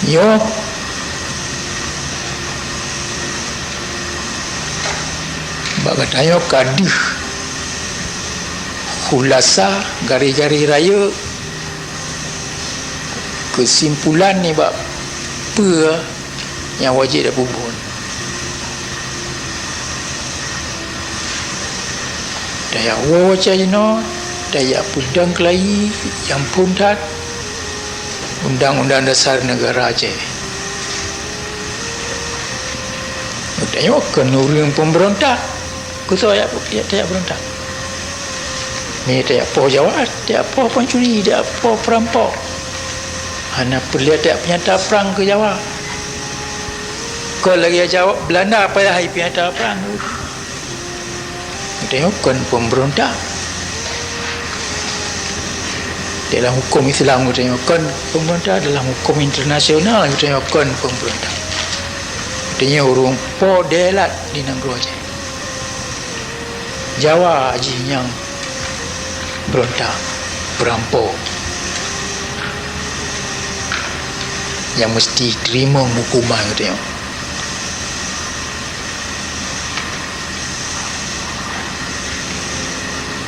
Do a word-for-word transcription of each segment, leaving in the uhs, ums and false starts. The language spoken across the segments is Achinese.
Nyoe bak geutanyoe ka deuh khulasa garéh-garéh rayeuk, keusimpulan nibak peue nyang wajéb tapeubuet. Tajak woe watée jinoe, tajak peudong keulayi nyang phon that Undang-Undang Dasar Negara Aceh. Geutanyoe kon ureuëng pemberontak. Keu soe tajak, tajak beurontak? Meunyoe tajak poh Jawa, tajak poh pancuri, tajak poh peurampok. Hana peureulée tajak peunyata prang keu Jawa. Kon lagée Jawa, Beulanda payah jipeunyata prang. Geutanyoe kon pemberontak. Dalam huköm Islam geutanyoe kon pemberontak, dalam huköm internasional geutanyoe kon pemberontak. Geutanyoe ureuëng po deulat di nanggroe Aceh. Jawa jih nyang beurontak, peurampok, nyang meuseuti teurimong huköman geutanyoe.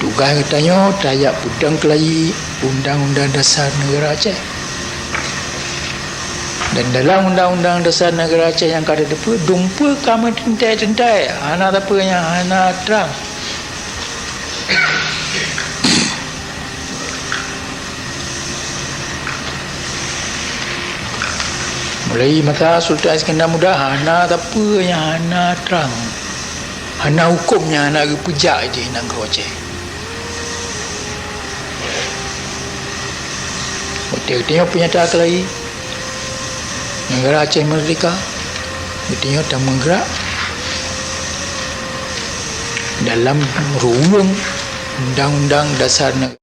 Tugaih geutanyoe tajak peudong keulayi Undang-Undang Dasar Negara Aceh. Dan dalam Undang-Undang Dasar Negara Aceh nyang ka teupeue, dumpeue ka meuteuntée-teuntée, hana sapeue nyang hana trang. Mulai masa Sultan Iskandar Muda hana sapeue nyang hana trang, hana huköm nyang hana geupeujak di nanggroe Aceh. Watée geutanyoe peunyata keulayi Negara Aceh Merdeka, geutanyoe tameugrak dalam ruweueng Undang-Undang Dasar Negara.